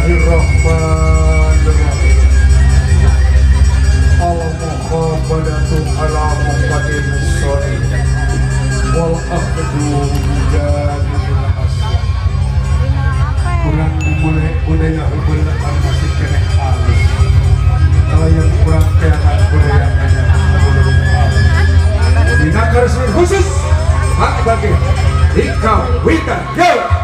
Bismillahirrahmanirrahim. Al-muqabadatu ala muqaddimis sholi wal akhdu bijanibil asya. Kurang dimulai budaya hubungan masih keneh halus. Kalau yang kurang keangan budaya anyar belum halus. Dina karesmian khusus hak bagi Ika Wita. Yo!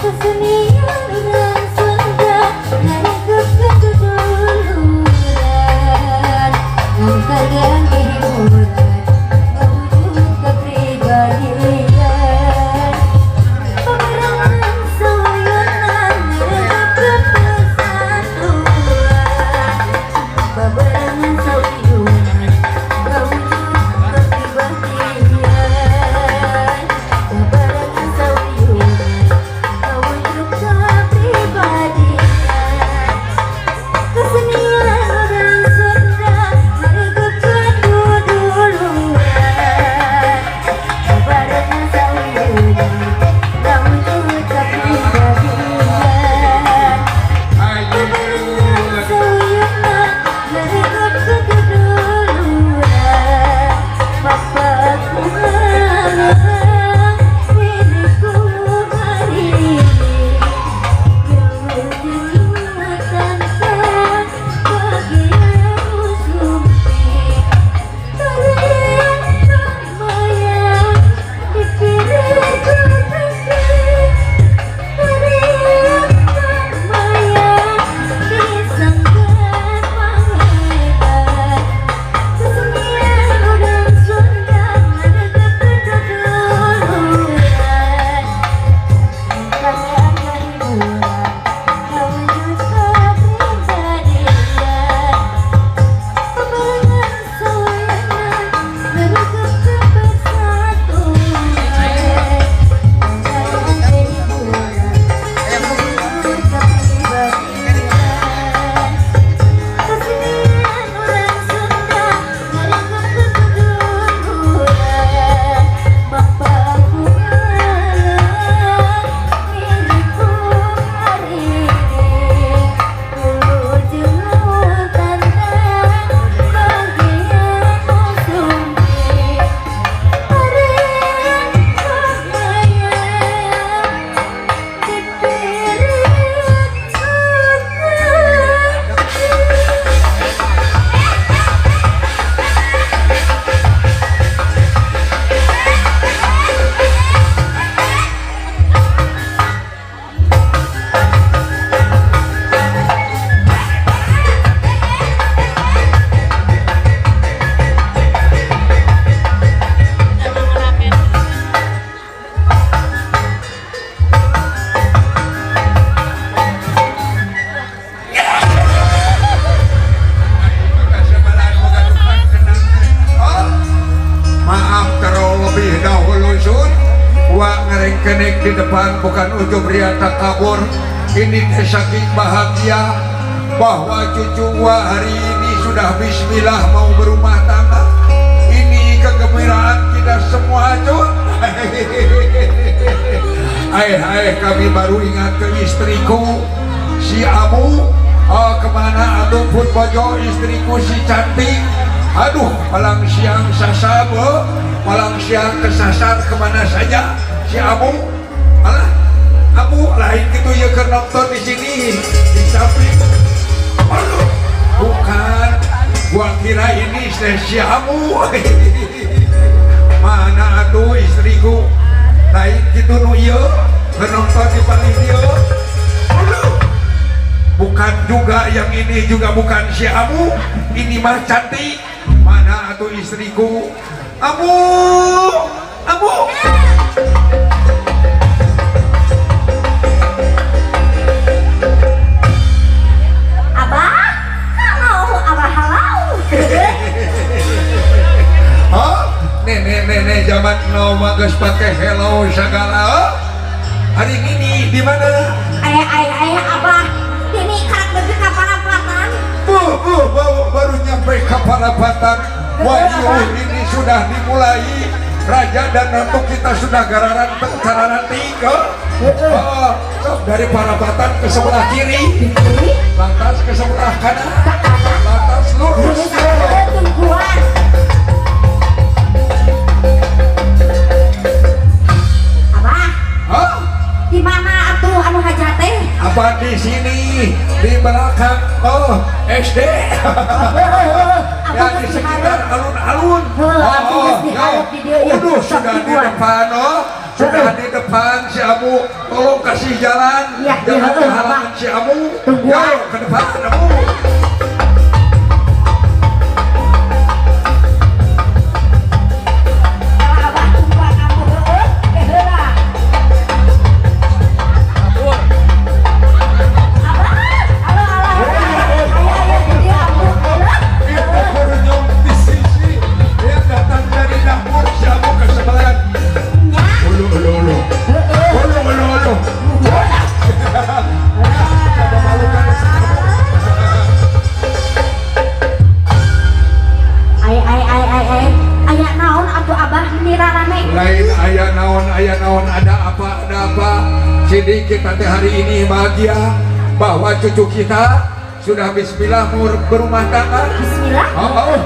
Kesenian orang Sunda. Bukan ujub ria takabur. Ini teh saking bahagia bahwa cucu gua hari ini sudah bismillah mau berumah tangga. Ini kegembiraan kita semua, Cun. Hai hai, kami baru ingat ke istriku si Amu. Oh, kemana atuh pun bojo istriku si cantik. Aduh, palang siang sasar, oh. Palang siang kesasar kemana saja si Amu. Alah, Amu lain gitu ya ke nonton di sini di samping. Aduh, bukan, gua kira ini si Amu. Mana atuh istriku? Lain gitu nu ieu, ke nonton di paling dieu. Aduh, bukan juga yang ini juga bukan si Amu. Ini mah cantik. Mana atuh istriku? Amu, Amu. Abah, halo, Abah, halo. Oh, nenek-nenek zaman now mah geus pake hello segala. Oh? Hari ini di mana? Ayah, ayah, ayah, Abah. Ini karak nepi ka Parapatan. Bu, bu, baru, baru nyampe ke Parapatan. Wahyu ini sudah dimulai. Raja dan ratu kita sudah gararan gararanting. Oh, oh, sok dari Parapatan ke sebelah kiri, Kiri, lantas ke sebelah kanan, ke kanan, lantas lurus. Lurus, tungguan. Abah, Hah? Di mana atuh anu hajat teh? Apa di sini di belakang, oh, SD ya, di sekitar alun-alun. Heuh, abdi geus dihareup di dieu ieu. Waduh, Sok sudah di tungguan. Depan, oh, sudah di depan si Amu. Tolong kasih jalan, Ya, jangan ya, kehalangan Abah. Si Amu. Tungguan. Yo, ke depan, Amu. Kalau Abah tungguan Amu heueuh, ke heula. Abah, halo, halo, halo. Aya, aya di dieu Amu. Heueuh. Itu kurunyung di sisi yang datang dari dapur si Amu ke sebelah. Nya. Ulu, ulu, ulu. Heueuh. Ulu, ulu, ulu. Memalukan si Amu. Ai ai ai ai ai. Aya naon atuh Abah ini rarame? Lain aya naon, aya naon, ada apa, ada apa. Sini kita teh hari ini bahagia bahwa cucu kita sudah bismillah mau berumah tangga. Bismillah. Oh,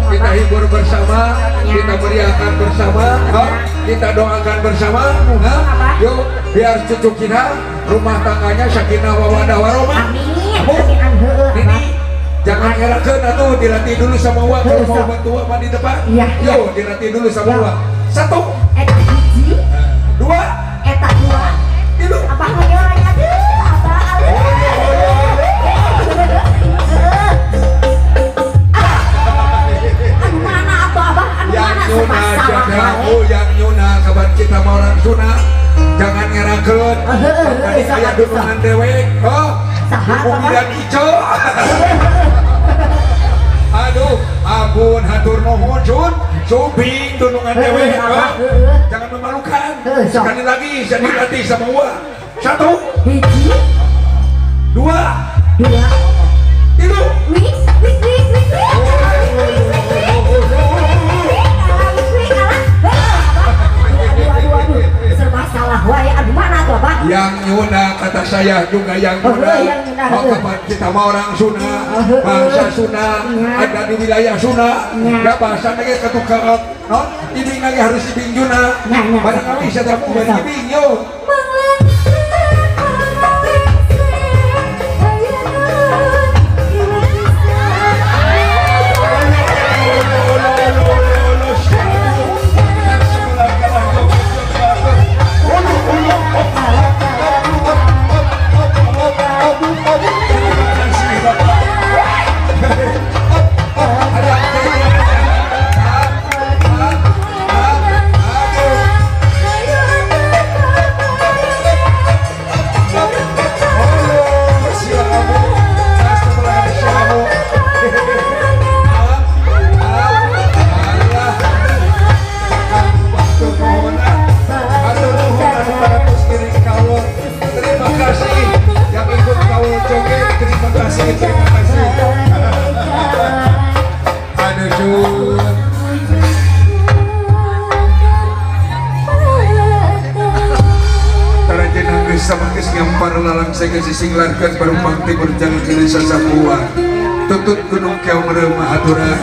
kita hibur bersama, kita meriahkan bersama, oh, kita doakan bersama. Hah? Yuk, biar cucu kita rumah tangganya sakinah mawaddah warahmah. Amin. Amu, Amin heueuh. ini jangan ngerakeun atuh, dilatih dulu sama Wak kalau mau Heueuh, bantu Wak mah di depan. Iya, Yuk, dilatih dulu sama Ya. Wak. Satu, Eta hiji, dua, eta dua. Tilu. Abah ngeunyeun aduh, Abah aduh. Anu mana atuh Abah? Anu Yang mana nyuna serba salah jangan wae. Oh, yang nyuna kapan kita mau orang Sunda jangan ngerakeun. Tadi aya dunungan dewek, oh, Saha, Bumi dan Ico. Aduh, ampun, hatur nuhun, Cun. Suping dunungan dewek, Abah, oh. heueuh. Jangan memalukan. Heueuh, sok. Sekali lagi saya dilatih sama Wak. Satu, Hiji, dua, dua, tilu. Wis, wis, wis, wis, wis. Wis, wis, wis. Alah, wis, wis, alah. Heueuh, Abah. Aduh, aduh, aduh. Serba salah wae. Aduh, mana tuh, Abah? Yang nyuna kata saya juga yang Oh, nyuna. yang nyuna, Oh, heuh. kapan kita mau orang Sunda, Oh, heuh. bahasa Sunda Nya. Ada di wilayah Sunda. Nya. Ya bahasa lagi ketukar non, ibing lagi harus ibing Juna. Nya, nya. Barang kami saya tahu barang Sok. Ibing yo. Manglengsek, manglengsek, ayeuna ieu kisah. Lo, lo, lo, lo, ulu, ulu, op, op, op, op, op, op, op, op. Sini, Bapak. Op, op, ada. Ah, ah, ah, aduh. kasih, terima kasih. Aduh, Jun. Tarajen geus samanggeus ngampar lalang saya sisinglarkeun barumpang timur jalan ke sasapuan. Tutut Gunung Keong Reumah aturan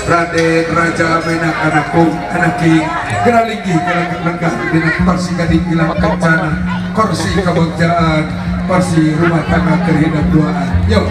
Raden Raja Menak anakku anaki geralinggih gerak dina kursi kadinggilan kencana kursi kebagjaan kursi rumah tangga kerhidap duaan. Yo.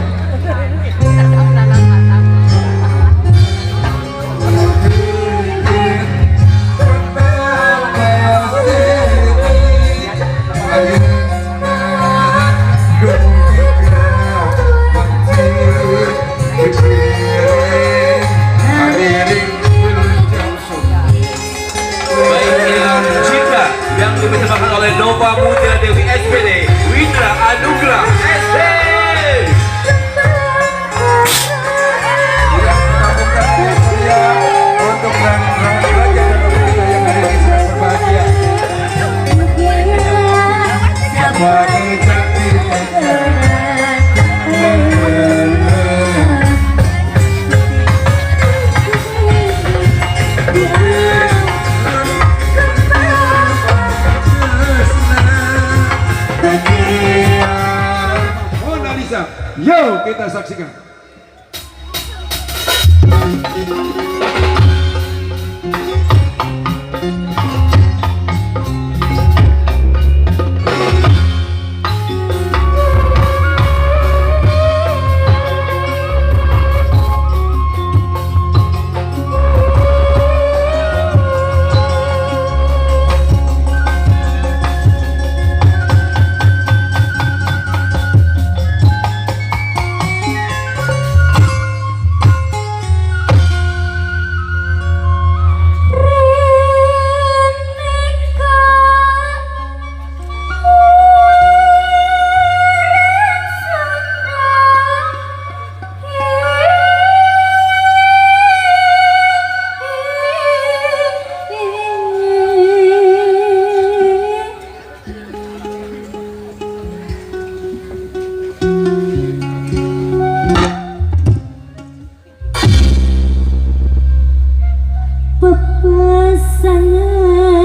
Yang dipersembahkan oleh Nova Muda Dewi SPD, Windra Anugrah SD. Ya, ya, untuk raja dan kita yang hari ini sedang berbahagia. Mona Lisa, yo kita saksikan.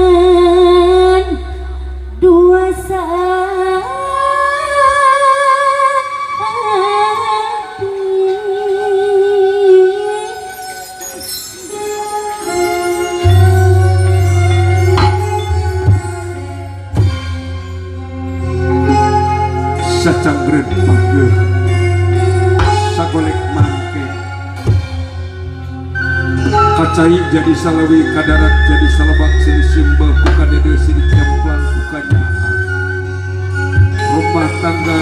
Pepesangan dua saat Sacanggreun pageuh sagolek mangke kacai jadi salawi kadarat jadi salebak sini simbel ku kadede sini kemplang ku kanyaah rumah tangga